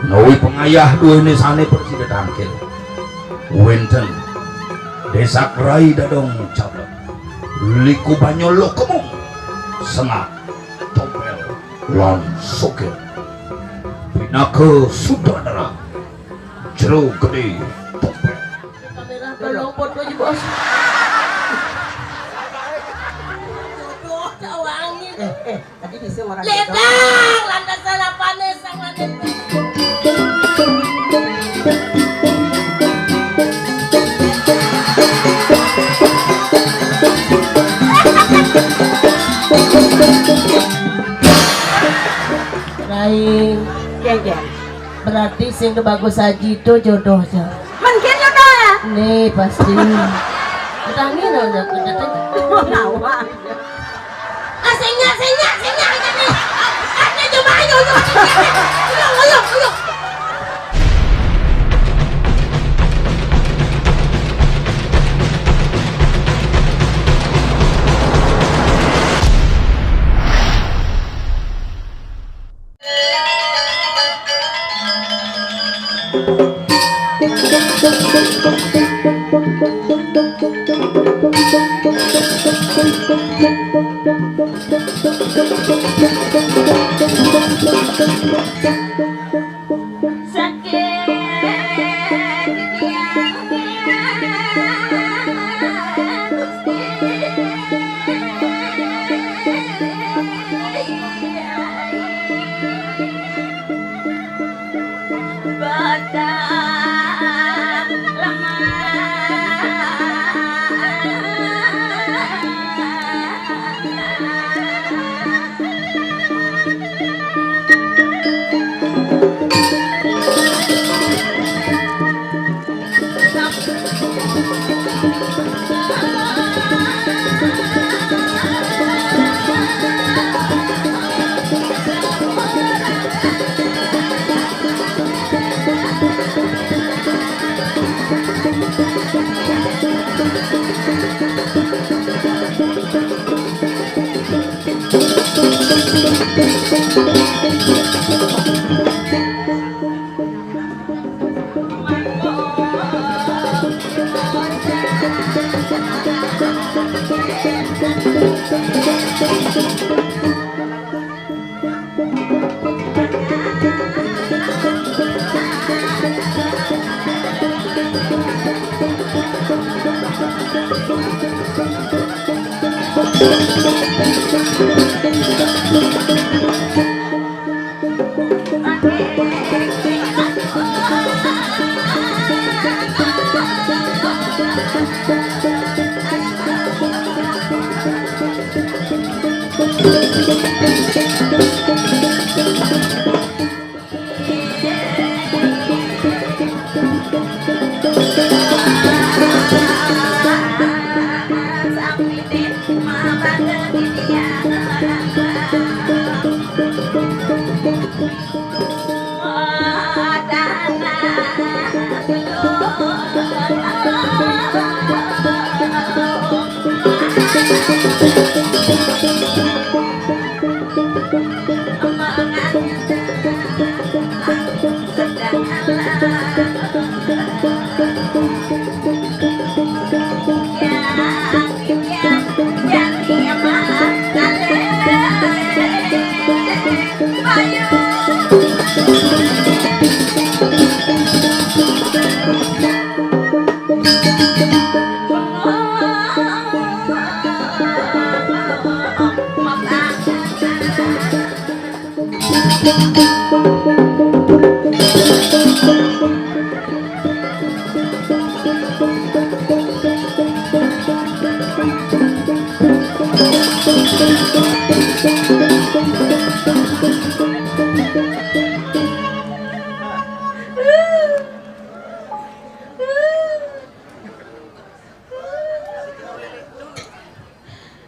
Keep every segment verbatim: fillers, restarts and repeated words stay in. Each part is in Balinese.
Nawi pangayah duene sane prasida tangkil. Wenten Desa Kerai Dadong Cablek, Liku Banyol Lokemung, Sengak, Tompel, lan Sokir. Pinaka sutradara Jero Gede Tompel. Kamera tolong foto aja, Bos. Jodoh, Cak Wangi. Eh, eh, tadi bisa orang jodoh. Ledang, lantasan apane sang wadon. Rai. Geng, geng. Berarti sing bagus aji itu jodohnya. Mungkin jodoh ya? Nih, pasti. Utangi no, no, no, no. Mau ngawang. Ah, sing nyak, sing nyak, sing nyak aja nih. Ah, ah, coba ayo, ayo, ayo, ayo, ayo.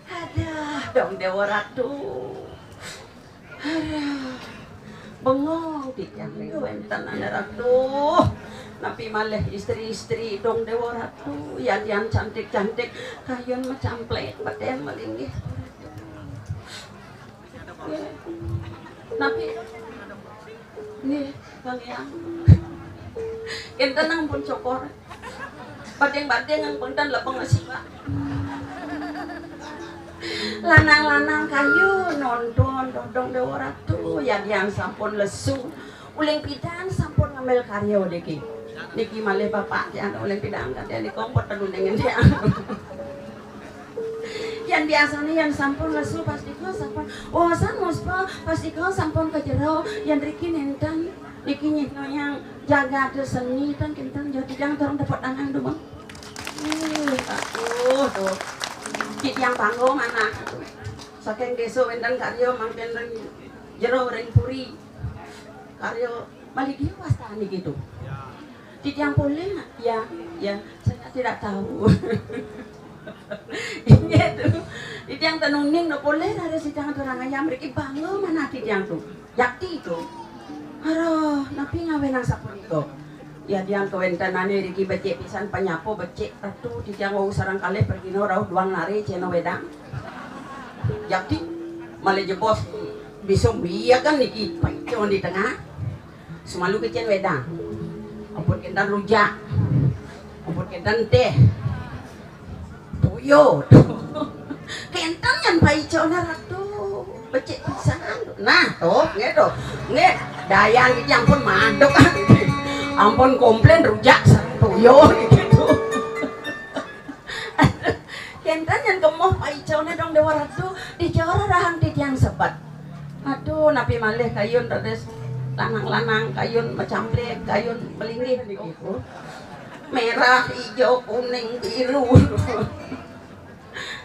Aduh, dong Dewa Ratu. Aduh, bengong titiang ring wénten anak. Aduh, napi malih istri-istri dong Dewa Ratu, yan-yan cantik-cantik, kayun macampleng, betén malinggih. Napi? Nggih. Kalian. Kénten nang pun cokor. Badéng-badéng nang pengtan lepeng siwak. Lanang-lanang kayun nonton dodong Déwa Ratu, yadian sampun lesu. Uling pidan sampun ngambil karya niki. Niki malih bapak tiang uling pidan kadén niki ampun teduning tiang. Yan biasané yan sampun lesu pastika sampun. Wawasan waspa pastika sampun ka jero. Yan riki nénten niki nyikna yang jagat seni ten kinten jero titiang durung tepuk tangan dumun. Ih, aduh, tuh. Titiang bangga manah. Saking désa wénten karya mangkin ring jero ring puri. Karya malih dia wastan niki tuh. Titiang polih, ya, ya, saya tidak tahu. Inggih tuh. Titiang tenuning no polih raris titiang aturang ayam mriki bangga manah titiang tuh. Yakti tuh. Aduh, napi ngawénang sapunika? Yadian kawéntenané riki becik pisan panyapa becik Ratu titiang wau sareng kalih pragina rauh duang nari céna wédang. Yakti malih jebos bisa miyakan niki paica di tengah. Sumalu kicén wédang. Ampun kénten rujak. Ampun kénten téh. Toya. Kénten nyan paicana Ratu. Becik pisan. Nah, tuh, nggih tuh. Nggih, dayan iki ampun madhep. Ampun komplain rujak sareng toya iki tuh. Kénten nyan kemoh paicana dong Déwa Ratu, dicara rahang titiang sebet. Aduh, napi malih kayun raris lanang-lanang, kayun macamplik, kayun malinggih niku. Merah, ijo, kuning, biru.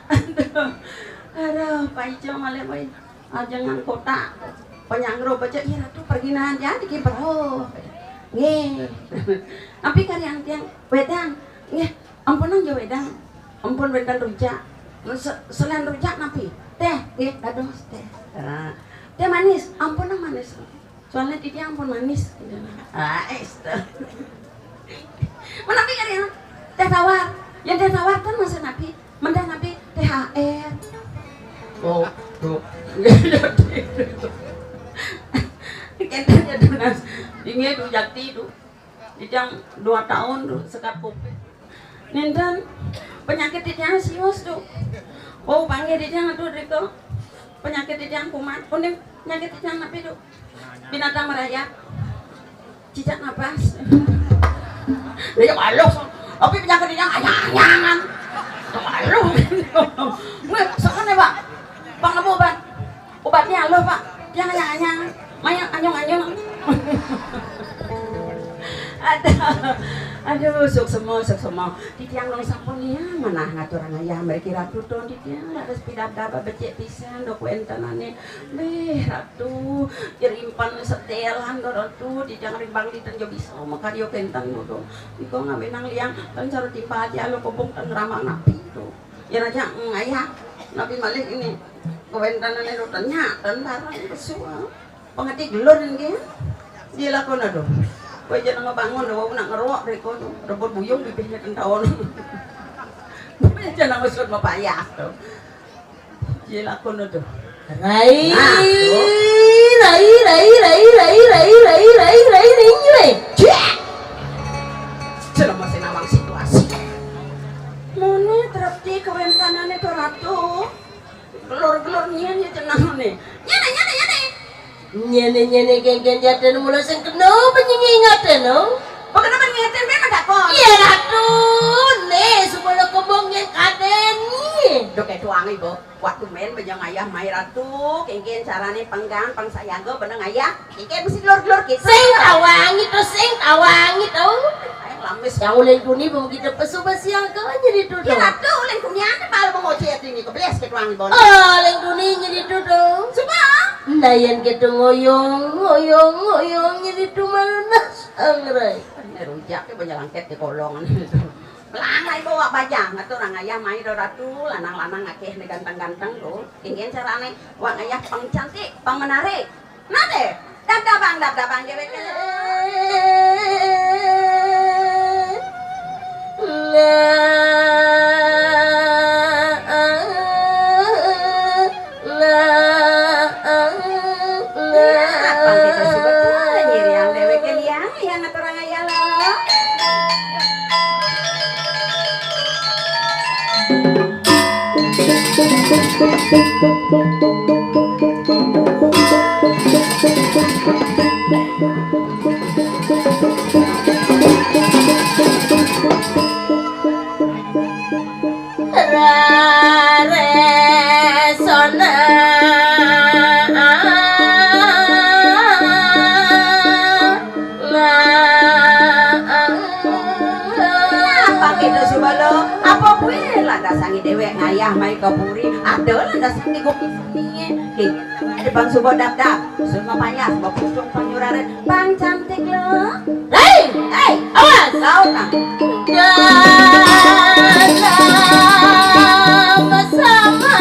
Aduh, aduh, paica malih, woi. Ajengan kotak panyangro baca, "Iya, Ratu, perginahan ya, niki beroh." Nggih. Napi karyan tiang? Wédang. Nggih, ampun nang ja wédang. Ampun wénten rujak. Se-, selain rujak napi? Téh, nggih, dados téh. Ah. Téh manis, ampun nang manis. Soalnya titiang ampun manis. Ah, es. Menapi kan ya? Téh tawar. Yang téh tawar kan maksud napi? Mendah napi T H R. Oh, tuh. Kita ya tunas. Ini tuh jati tuh. Titiang dua tahun tuh sekat covid. Nénten penyakit titiang sius tuh. Oh, panggih titiang tuh riko. Penyakit titiang kumat. Kuning penyakit titiang napi tuh? Binatang merayap. Cicak napas. Lah ya malu. Tapi penyakit titiang anyang-anyangan. Malu. Wéh, sakene, Pak. Pang nemu obat. Obatnya aloh, Pak. Tiang anyang-anyang. Mayang anyong-anyong. Aduh, aduh, suksma, suksma. Titiang nunas sampun ya, manah ngaturang ayah mriki Ratu Tun titiang, raris pidabdab becik pisan dok wéntenane. Beh, Ratu, jerimpen sedelan do Ratu, titiang rimbang dinten jo bisa makarya kénten do. Iko ngawinang liang, tan cara timpal aja lo kobong tan ngramang napi do. Ya raja ngayah, napi malih ini kawéntenane do tan nyak, tan barang kesuwa. Pengeti gelur nggih. Dia lakon aduh. Kowe jangan ngebangun do, wau nak ngerok reko do. Rebut buyung bibihnya kentaon. Jangan ngusut mapayah do. Dia lakon aduh. Rai, Nah, tuh. Rai, rai, rai, rai, rai, rai, rai, rai, rai, rai. Cek. Jelema sing nawang situasi. Muni trepti kawéntenane to Ratu. Gelur-gelur nyen ya jenengane. Nyene, nyene, nyene. Nyene, nyene, geng-geng jaten mula sing kena penyingi ngaten, no? Bakal apa ngaten, memang takon. Iya, Ratu. Nih, semula kembang yang kaden nih. Dok, itu angin, Bo. Waktu main bejang ayah mai Ratu, kéngkén carane penggang, pengsayaga, beneng ayah. Kéngkén mesti gelur-gelur gitu. Sing tawang itu, sing tawang itu. Ayah lamis. Yang uling duni bang kita pesu basiaga jadi Ya, duduk. Ratu, uling duni ada malu mengoci ini, kebeles ke tuang, Bo. Oh, uling duni jadi duduk. Coba. Ndayan kita ngoyong, ngoyong, ngoyong jadi tumalunas angrai. Ini rujak ya, banyak langket di kolong. Langai bawa bajang, ngaturang ayah mai do Ratu, lanang-lanang akeh ne ganteng-ganteng do. Kéngkén carane, wak ayah pang cantik, pang menarik. Nate, dab-dabang, dab-dabang, dewek. Nah, pang kita sudah nyiriang dewek. Raresona. Apa kita coba lo? Apa kuwi landasange dhewek ngayah mai ka puri? Ada landasange kok. Ki, depan suba dap-dap. Sun mapayas, bapucung panyuraren. Bang cantik lo. Hei, hei, awas. Laut nah. Datang bersama.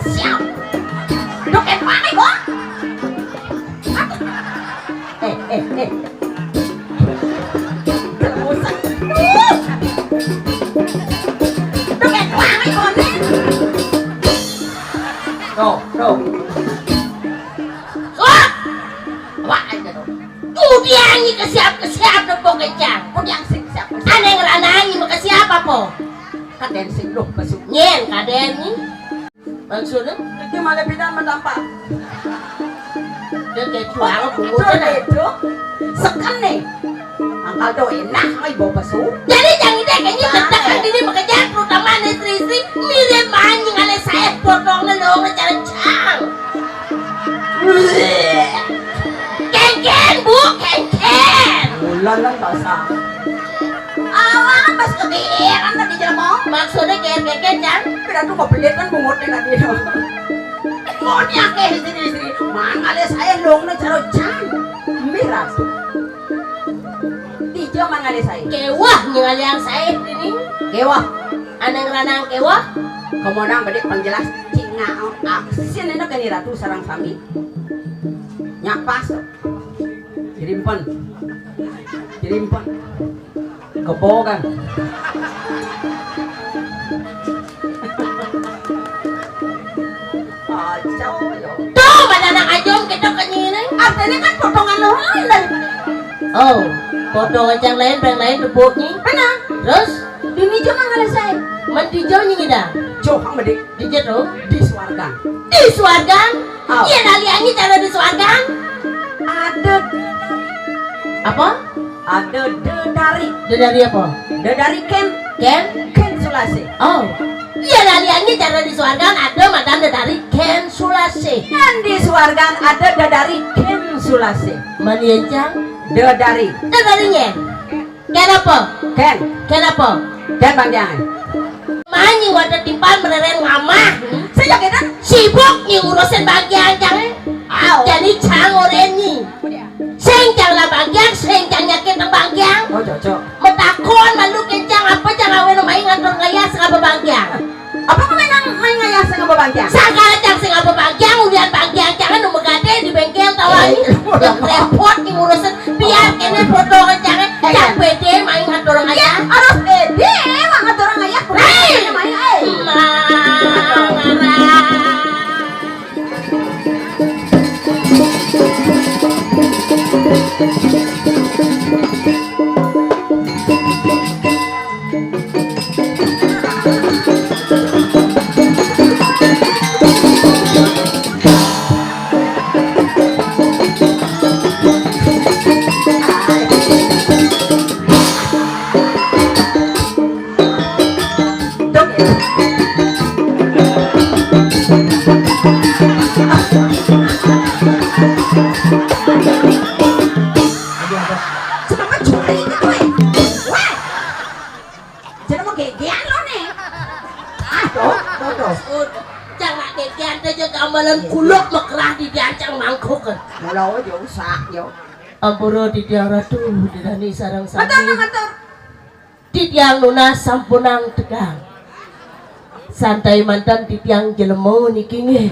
Siap. Duh, eh, mana, Bang? Eh, eh, eh. Duh, eh, mana, Bang? Tuh, tuh. Wah! Wah, aja tuh. Tuh dia nyi kesiap-kesiap nepuk kecang. Pun yang sing siap. Ane ngeranangi makesiap apa? Kaden sing luh besuk. Nyen kaden nyi. Maksudnya? Iki malah pidan mendampar. Dia kayak jual aku. Betul itu. Seken nih. Angkal do enak, ai bau pesu. Jadi jangan deh kayaknya ketekan ini bekerja terutama istri-istri mirip anjing ale saya potongnya lo ngejar cang. Kengkeng, Bu, kengkeng. Bulan lah basah. Awan pas kepikiran tadi jelema. Maksudnya kayak kengkeng, Cang? Pira tuh kebelit kan bungutnya tadi. Mau diake istri-istri. Mangale saya long ne caro Cang. Miras. Tijo mangale saya. Kewah nyengaliang saya ini. Kewah. Aneng ranang kewah. Kemonang bedik pengjelas cingak asin ini keni ratu sarang sami. Nyapas. Cirimpen. Cirimpen. Kebo kan. Kacau ya. Tuh, pada anak ajong kita kenyini. Artinya kan potongan lo lain dari. Oh, potongan yang lain, yang lain tepuknya. Benar. Terus? Dini cuma ngalesai. Mandi jauh nih kita. Jauh sama dek. Di jero? Di suargan. Di suargan? Au. Iya, daliannya cara di suargan. Ada dedari. Apa? Ada dedari. Dedari apa? Dedari Ken. Ken? Ken Sulase. Oh. Iya, daliannya cara di suargan ada madan dedari Ken Sulase. Dan di suargan ada dedari Ken Sulase. Mani encang? Dedari. Dedarinya? Kenapa? Ken. Kenapa? Ken Bang Jang. Manyi wadah timpal mereren ngamah. Sejak itu sibuk nyi ngurusin Bang Jang, Jang. Au. Jadi cang oren nyi. Sing cang lah Bang Jang, sing cang nyakit nang Bang Jang. Oh, cocok. Metakon malu kencang apa cang awen main ngatur gaya sengapa Bang Jang. Apa kau main, main ngayah sing apa Bang Jang? Sagala cang sing apa Bang Jang, ulian Bang Jang, jangan nemu gade di bengkel tawai. Eh, yang repot nih ngurusin, biar kene foto cang, eh, cang pede main ngatur gaya. Harus pede, main ngatur gaya. Hei! Main, eh. Marah. Semangat cuma ini, weh. Weh. Jeneng mau gegean lo nih. Ah, tuh, tuh, tuh. Cang nak gegean aja gambalan kuluk mekerah di diancang mangkuk. Mula aja usah, yo. Ampura titiang ratu, didani sareng sami. Matur, matur. Titiang nunas sampunang tegang. Santai mantan titiang jelema niki nggih.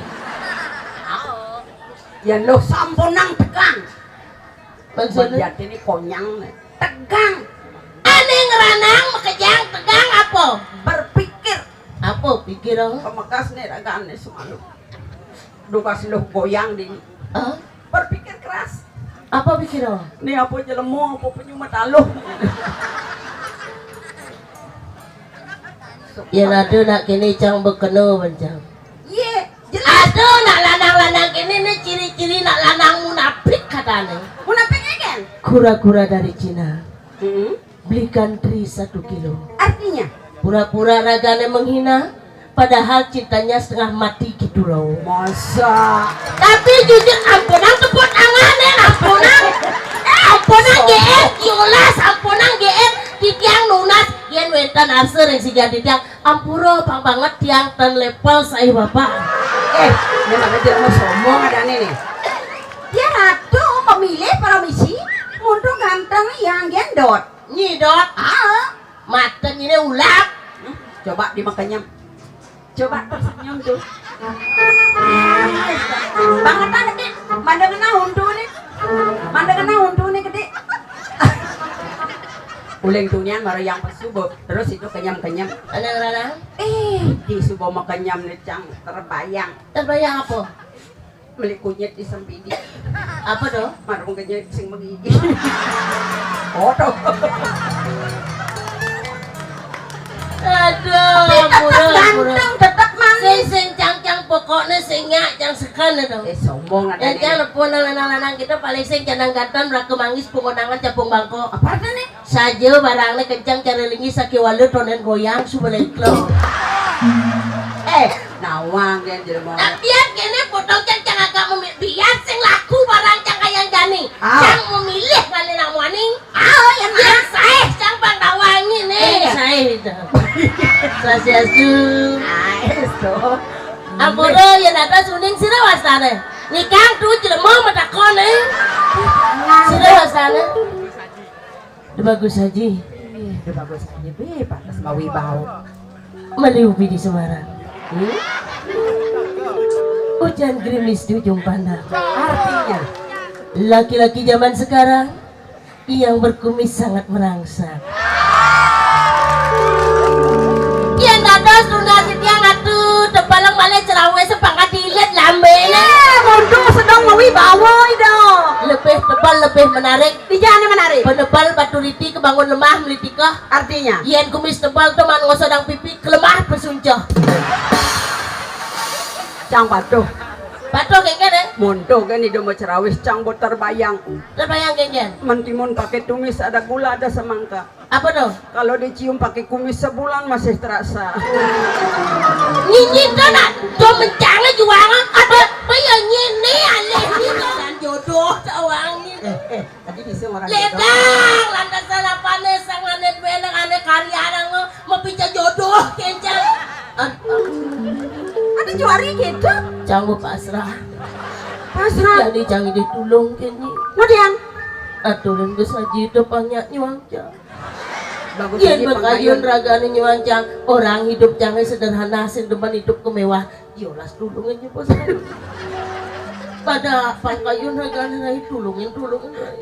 Ya lo sampunang tegang. Maksudnya? Bajat ini konyang nih. Tegang. Ane ngranang makejang tegang apa? Berpikir. Apa pikir, oh? Pemekas nih ragane semalu. Dukas lu goyang di. Hah? Berpikir keras. Apa pikir, oh? Nih apa jelemu apa penyu mataluh. Yen ada nak kene cang bekeno bencang. Iya, jelas. Ada nak lanang-lanang kene ne ciri-ciri nak lanang munafik katane. Munafik kan? Kura-kura dari Cina. Hmm. Belikan teri satu kilo. Artinya? Pura-pura ragane menghina, padahal cintanya setengah mati gitu loh. Masa? Tapi jujur ampunang tepuk tangan ya, ampunang. Eh, ampunang G R, kiolas, ampunang G R, titiang nunas, yen wenten arsa ring sigar titiang, ampura pang banget tiang ten level sae bapak. Eh, memang aja mau sombong ada nih. Dia ratu pemilih para misi, muntung ganteng yang gendot. Nyidot. Ah. Mata nyine ulap. Hmm, coba dimakenyem. Coba tersenyum tuh. Bangetan gede. Mandang kena untu nih. Mandang kena untu nih gede. Uling tunian mara yang pesu, Bu. Terus itu kenyem-kenyem. Ada ngerana? Eh, di suba makenyem nih cang terbayang. Terbayang apa? Meli kunyit di Sempidi. Apa tuh? Marung kenyit sing megigi. Oh, tuh. Aduh, tetep ampura, ampura. Ganteng, tetep manis. Sing, sing cangcang pokoknya sing nyak cang sekan itu. Eh, sombong ada. Yang cang lepon lanang-lanang kita paling sing canang ganteng, berake manggis, pungunangan, capung bangkok. Apa artinya? Saja barangne kencang cara linggis sakiwala tonen goyang suba leklo. Eh, nawang dia jelema. Nah, biar kene potong cang cang agak memi-, biar sing laku barang cang kayang jani. Ah. Cang memilih kali nak muaning. Ah, yang biar sae cang pang nawangi nih. Eh, sae itu. Swastiastu. Ah, itu. Ampura, yen atas uning sira wastane. Nikang tu jelema matakon, eh. Sira wastane. Udah bagus haji. Ih, udah bagus haji, Bi. Pantes mawibawa. Meliupi di Semarang. Hmm? Hujan gerimis di ujung pandang. Artinya? Laki-laki zaman sekarang yang berkumis sangat merangsang. Yen dados tunggal titiang atu, tepalang malih cerawe sepangkat dilit lambene. Eh, mundur sedang mawibawa, Ida. Lebih tebal, lebih menarik. Dijane menarik. Penebal batu riti kebangun lemah melitika. Artinya? Yen kumis tebal teman ngosodang pipi kelemah pesuncuh. Cang patuh. Patuh kayak kene. Monto kan ido mau cerawis cang boter bayang. Terbayang kayak kene. Mentimun pakai tumis ada gula ada semangka. Apa tuh? Kalau dicium pakai kumis sebulan masih terasa. Nyinyi to nak, to mencangnya juang apa? Apa ya nyini alih ni to. Dan jodoh tawang ni. Eh, eh, tadi bisa orang jodoh. Ledang, lantasan apane sangane duene ane karya nang mau pica jodoh kencang. Ada juari gitu. Canggu pasrah. Pasrah. Jadi jangan ditulung kene. Mudian. Aturan geus saji itu pangnya nyuang cang. Bagus. Yen aja pangkayun ragane nyuang cang, orang hidup cangnya sederhana, sing demen hidup kemewah. Yolas tulungin ya bos. Pada pangkayun ragane rai tulungin, tulungin rai.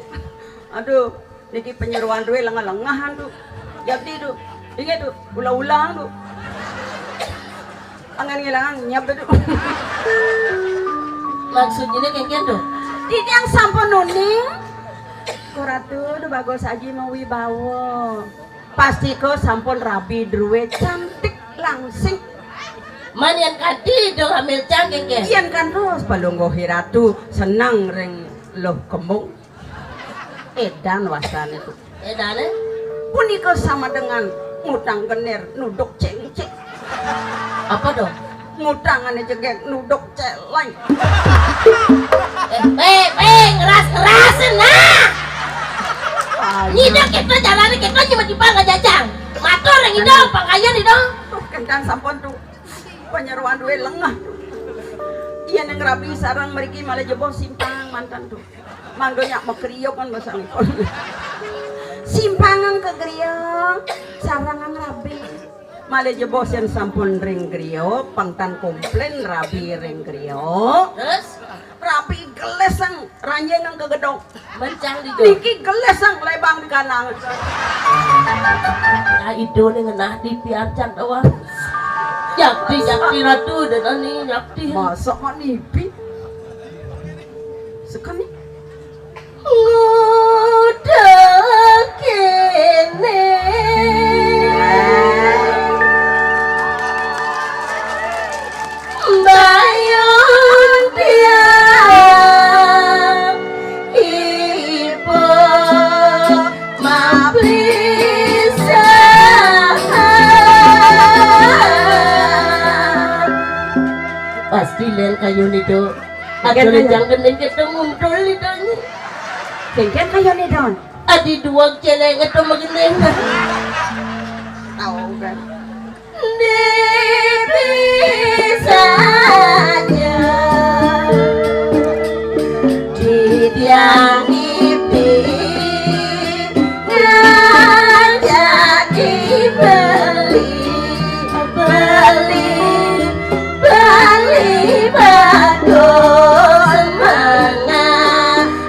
Aduh, niki penyeruan duwe lengah-lengahan tuh. Jadi tuh, ingat tuh, ulang-ulang tuh. Angan ngilangan nyap tuh. Maksudnya kengken tuh. Titiang sampun nuning. Kuratu, duh bagus aji mawibawa. Pasti ko sampun rabi druwe cantik langsing. Man yang kati do hamil cangking ke? Iyan kan terus palungguh hiratu senang ring loh kembung. Edan wasane tu. Edane? Punika sama dengan ngutang genir nuduk cengcek. Apa dong? Ngutangane jegek nuduk celeng. Eh, pe, pe, ngeras-ngerasin, nah. Ayo. Nyidang kita carane kita cuma dipang ngajajang. Matur yang itu, pangkayan itu. Tuh, kencang sampun tuh. Penyeruan duwe lengah. Iya nang rabi sarang mriki malah jebos simpang mantan tuh. Mangga nyak makriuk kan basane. Simpangan ke griya, sarangan rabi. Malih jebos yen sampun ring griya, pangtan komplain rabi ring griya. Terus? Rabi geleseng. Ranjing nang kegedok. Mencang di jok. Niki geles nang lebang di kanang. Nah, itu nih ngenah di pian cang doang. Jakti, jakti ratu dan ani jakti. Masa kok nipi? Sekali. Nguda kene. Bayun tiang ibu mabli sahat. Pasti len kayu nido. Aduh, gendeng. Jang gendeng kita muntul di tangi. Gendeng kayu nido. Adi duwag celeng atau magendeng. Tahu kan? Bibi saja di tiang ipi ngajak dibeli, beli, beli bagus mangga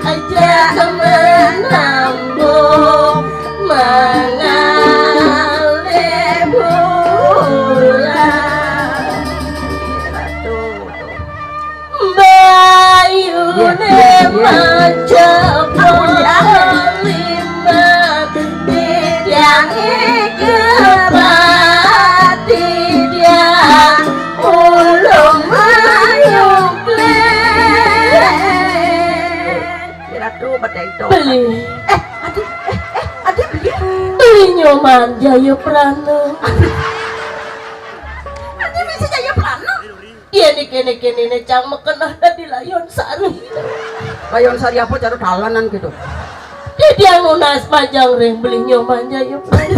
aja menambung mengalih bulan. Bayune maca lima, tiang ikebati tiang ulung mayukle. Ratu badai to. Beli. Eh, adi, eh, eh, adi beli. Beli Nyoman Jayaprana. Adi bisa Jayaprana. Iya, niki, niki, nini cang mekenah dadi layon sari. Layon sari apa cara dalanan gitu? Di tiang nunas panjang ring beli Nyoman Jayaprana.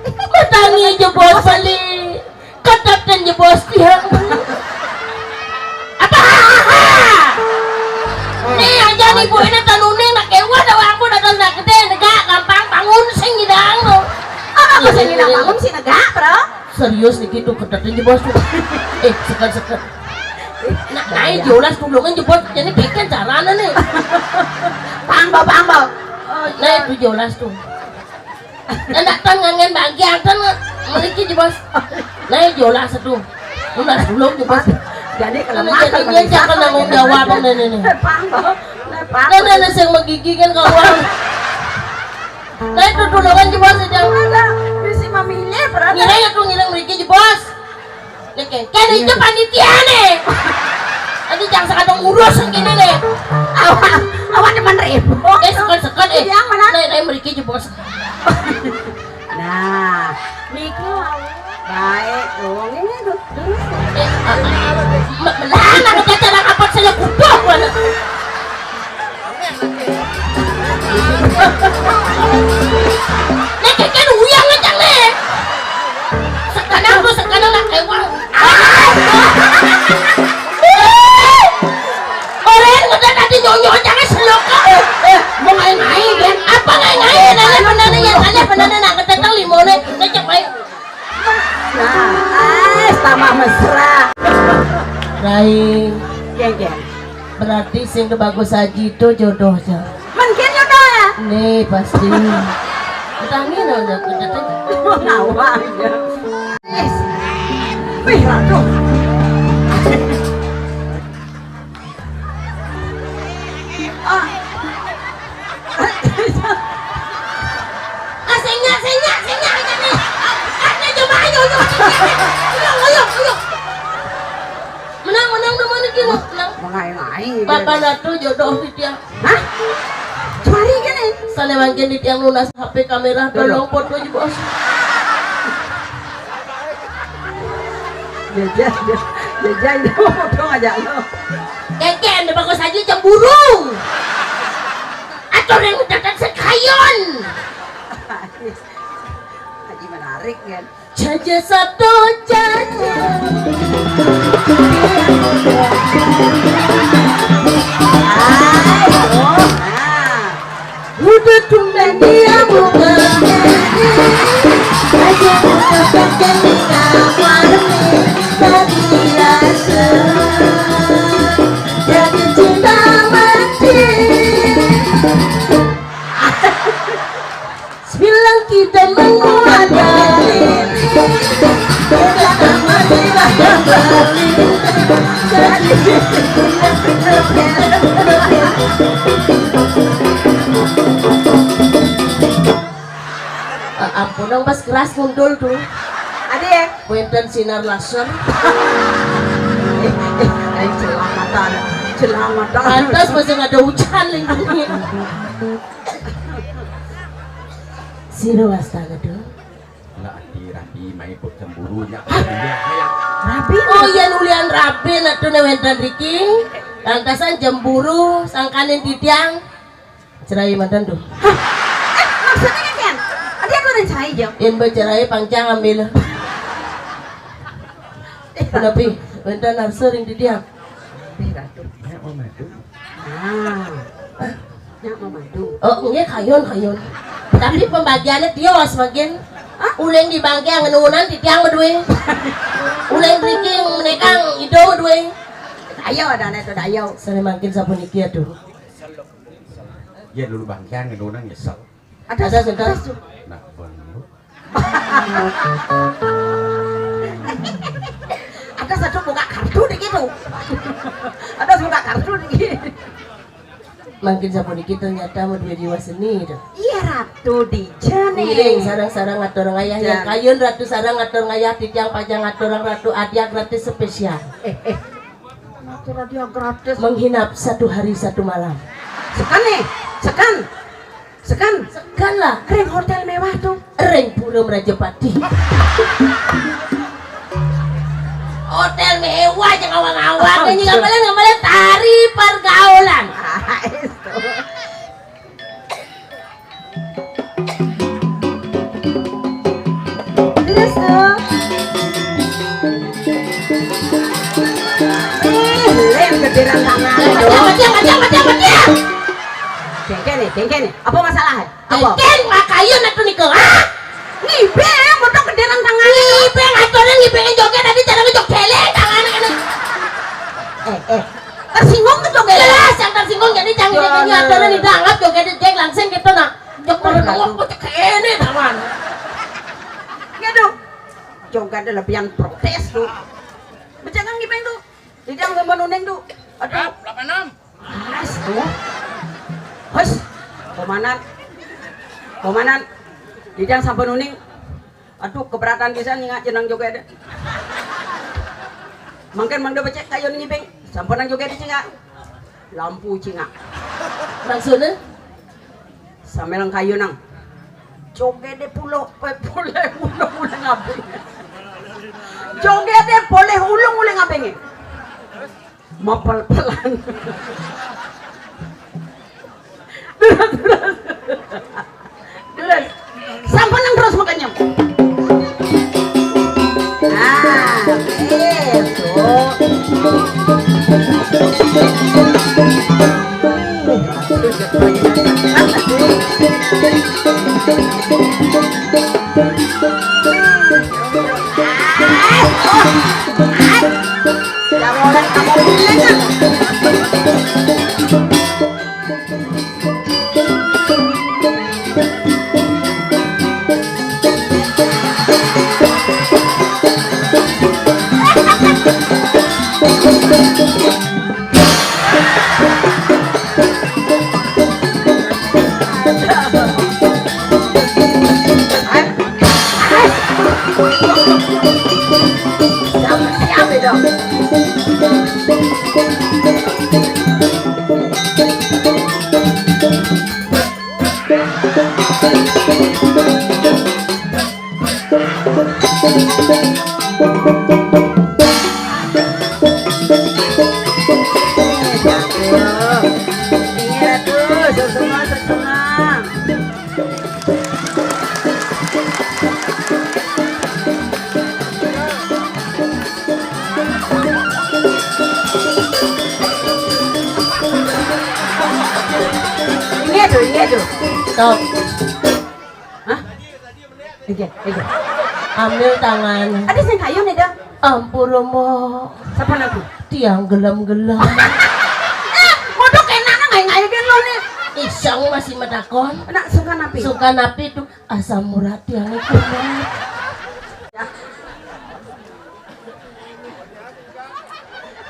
Matangi jebos beli. Kedaten jebos tiang. Apa? Nih aja nih bu ini tanuning nak kewan awak ampun ada nak gede negak gampang bangun sing ngidang lo. Apa aku sing ngidang bangun sih negak, bro? Serius nih gitu kedaten jebos tuh. Eh, sekat-sekat. Nah, naik jolas tulungan jebos jadi keken carana nih. Pambal, pambal. Nah, itu jolas tuh. Enak kan ngangen bagi angkan mriki jebos. Nah, jolas tuh. Udah dulu jebos. Jadi kalau jadi dia jangan nanggung jawab ini nih. Pambal. Kan ada yang menggigi kan kawan. Nah, itu tulungan jebos aja. Ada bisi memilih berarti. Ngira ya tuh ngilang mriki jebos. Nek kene itu panitiane. Nanti jangan sekadang urus kene nih. Awak, awak demen ribut. Eh, sekat-sekat, eh. Yang mana? Nek, nek mriki jebos. Nah, niki wau. Baik, oh, ini tuh. Terus. Eh, ah, ah. Me-, melarang aku kata orang apa saya kubuh, mana? Nek kene uyang aja nih. Sekarang tuh sekarang nak ewang. Orang udah nanti nyonyo jangan selok. Eh, mau main-main, Ben. Apa main-main? Aneh benar nih, aneh benar nih. Nak ketetang limone, ngecek baik. Nah, eh, tambah mesra. Rai. Geng, geng. Berarti sing bagus aji itu jodohnya. Mungkin jodoh ya? Nih, pasti. Utangin aja, kita tuh. Ngawang ya. Yes. Wih, ratu. Ah. Ah, sing nyak, sing nyak, sing nyak aja nih. Ah, ah, coba ayo, ayo. Ayo, ayo, ayo. Menang, menang, udah mana kilo? Menang. Mengaing-aing. Bapak Ratu jodoh di tiang. Hah? Cemari kan, eh? Sana mangkin di tiang lunas H P kamera, tolong foto aja, Bos. Jajan, jajan, jajan, foto aja lo. Keken, bagus aja cemburu. Atur yang datang sekayon. Haji menarik kan? Jaja satu jaja. Hai, oh, nah. Udah tumben dia buka. Aja buka pakai kamar nih, tadi rasa. Jadi cinta mati. Orang pas keras mundur tuh. Ada ya? Wénten sinar laser. Ayo, selamatan, selamatan. Pantas masih ada hujan lagi. Sira wastana, Dul? Lah, ati rabi mai kok cemburu nya. Rabi? Oh iya, nulian rabi nak tuh wénten riki. Lantasan cemburu sangkaning titiang. Cerai mantan tuh. Hah? Eh, maksudnya kan, Tian? Dia tuh udah cerai, Jo. Yen bercerai pangcang ambil. Tapi wénten arsa ring titiang. Eh, Ratu. Ya, Om Ratu. Ah. Ya, Om Ratu. Oh, nggih, kayun, kayun. Tapi pembagiannya tios mungkin. Hah? Uling di bangke ngenunan titiang berdua. Uling riki menekang ido berdua. Ayo, ada anak tuh, ayo. Sare mangkin sapuniki, aduh. Ya dulu bangkian ngenunan nyesel. Ada, ada, ada. Nah, bang. Ada satu buka kartu di gitu. Ada buka kartu di gitu. Mangkin sapuniki ternyata mau dua jiwa seni itu. Iya, Ratu di jene. Ngiring sarang-sarang ngatur ngayah yang kayun, Ratu sarang ngatur ngayah, titiang pajang ngatur Ratu, adia gratis spesial. Eh, eh. Ngatur adia gratis. Menghinap satu hari satu malam. Sekan nih, sekan. Sekan. Sekan lah. Ring hotel mewah tuh. Ring Pura Merajapati. Hotel mewah aja ngawang-ngawang. Ini ngamalan, ngamalan tari pergaulan. Ah, itu. Terus tuh. Eh, lem gederan tangan. Mati, mati, mati, mati, mati. Dengke nih, dengke nih. Apa masalah? Apa? Dengke, makayun atuh nika. Ah! Ngibeng, bodoh gederan tangan. Ngibeng, aturan ngibeng joget tadi cara ngejok celeng tangan. Eh, eh. Tersinggung tuh joget. Jelas yang tersinggung, jadi jangan, jangan, jangan aturan didangat joget, joget langsung gitu nah. Joget, oh, kok cek ini tangan. Gitu. Joget ada lebihan protes tuh. Bejangan ngibeng tuh. Didang sama nuning tuh. Aduh. Delapan enam. Mas tuh. Hus. Komandan. Komandan. Didang sama nuning. Aduh, keberatan pisan nyingak jenang joget. Mangkin mangda becek kayun ngibeng. Sampunang joget cingak. Lampu cingak. Maksudnya? Sambil kayunang. Joget deh pulo, pe-, pule ulung ulung ngabeng. Joget deh boleh ulung ulung ngabeng. Mapel-pelan. Terus, terus. Terus. Sampun nang terus makanya. Ah, oke, tuh. Iya tuh, iya tuh. Stop. Hah? Iya, iya. Ambil tangan. Ada sing kayu nih, Dang. Ampun, Romo. Siapa nanti? Tiang gelem-gelem. Eh, bodoh kena nang ngai-ngai gen lo nih. Isang masih metakon. Nak suka napi? Suka napi tuh asam urat tiang itu.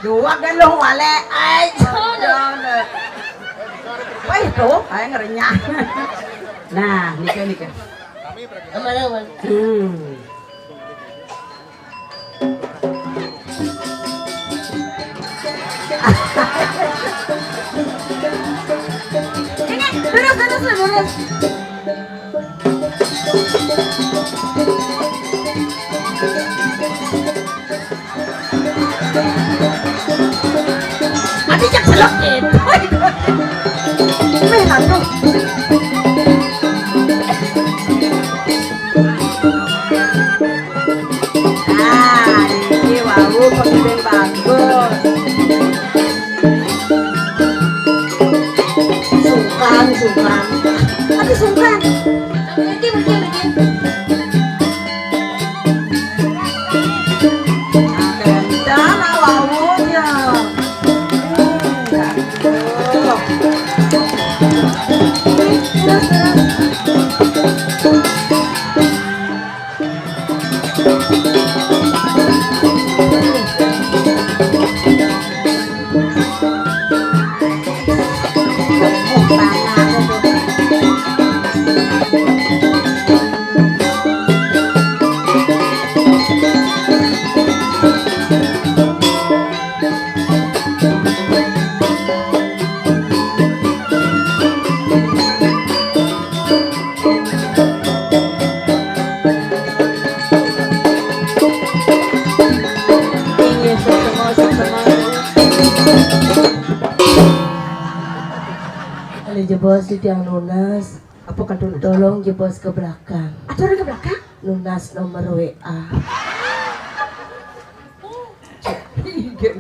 Dua kan lo wale. Ayo. Wah, itu, ayo ngerenyah. Nah, nika, nika. Aman, aman. Hmm. Ini lurus, lurus, lurus. Adi jak selok itu. Meh, aduh. Ah, ini wau pemimpin bagus. Sungkan, sungkan. Aduh, sungkan. Mungkin, mungkin, mungkin. Kencana wawunya. Kalau jebos di tiang nunas, apa kan tunas? Tolong jebos ke belakang. Aturan ke belakang? Nunas nomor W A.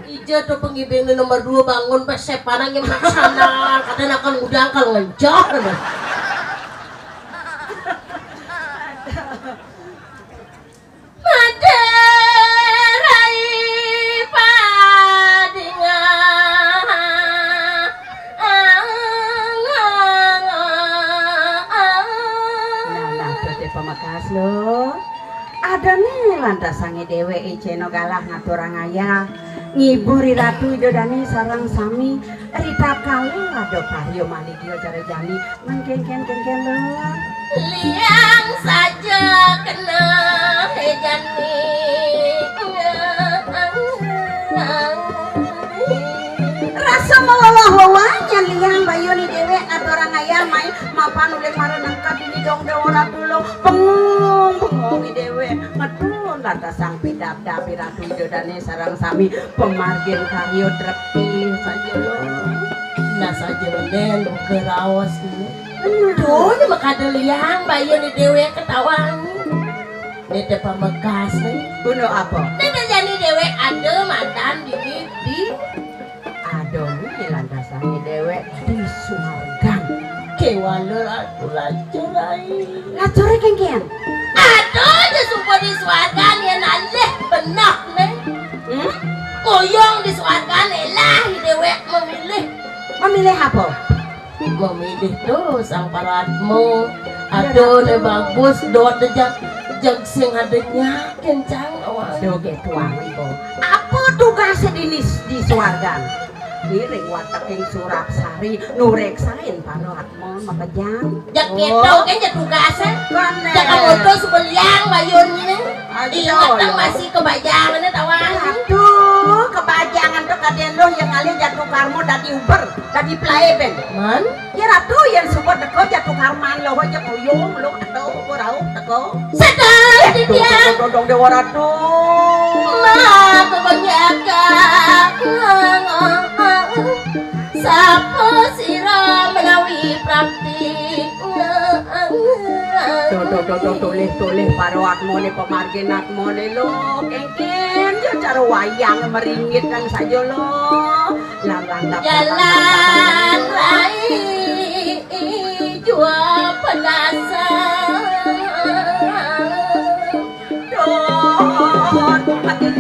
Ija tuh pengibing nomor dua bangun pas sepanang yang sana, katanya akan udang kalau ngencor. Maderai padingah. Nah, nah, berarti pemekas lo. Ada nih lantas sange dewe iceno galah ngaturang ayah. Ngiburi Ratu Ida Dane sareng sami. Rita kali ada karya maligya cara jani. Mengkengken-kengken lo. Liang saja kena hejani. Rasa mawawah-wawanya liang bayuni dewek ngaturang ayah mai mapan ulih mara nangkap dini dong dewa ratu lo. Bengong-bengong dewek. Ngedun lantas sang pidabdab Ratu Ida Dane sareng sami pamargin karya drepi saja lo. Nah, saja menen keraos ni. Duh, ni makada liang bayun ni dewek ketawang. Ni te pamekas ni. Guna apa? Ni te jani dewek ada madan dini di Adoh, ni lantasane dewek di suargan. Kewala ratu lacur ai. Lacure kengken. Adoh, je sumpah di suargan yen alih beneh ne. Hmm? Koyong di suargan elah dewek memilih. Memilih apa? Memilih tu sang paratmu. Aduh, le bagus dot dejak, jeg sing ada nyakin cang awak. Doge tuang ibu. Apa tugasnya di nis-, di suargan? Ngiring wateking Surapsari, nureksain para atma makejang. Jak kita kan jak tugasnya. Kan, jak eh, kamu tuh sebeliang bayun ini. Aduh, ingat kan ya. Masih kebajangannya tawang. Aduh, kebajangan tuh kaden lo yang ngalih jatuh karma dadi uber, dadi plaeben. Man? Ya ratu yang suka teko jatuh karman lo aja kuyung lo atau apa rauh teko. Sedang di tiang. Dodong dewa ratu. Ma kebanyakan. Sapa sira menawi prapti. Tuh, tuh, tuh, tuh, tulih, tulih, paro atmone, pamargin atmone lo. Kengken, ya cara wayang meringit kan saja lo. Lang, lang, lang, lang, lang, lang, lang. Jalan rai jua penasa. Don, mati.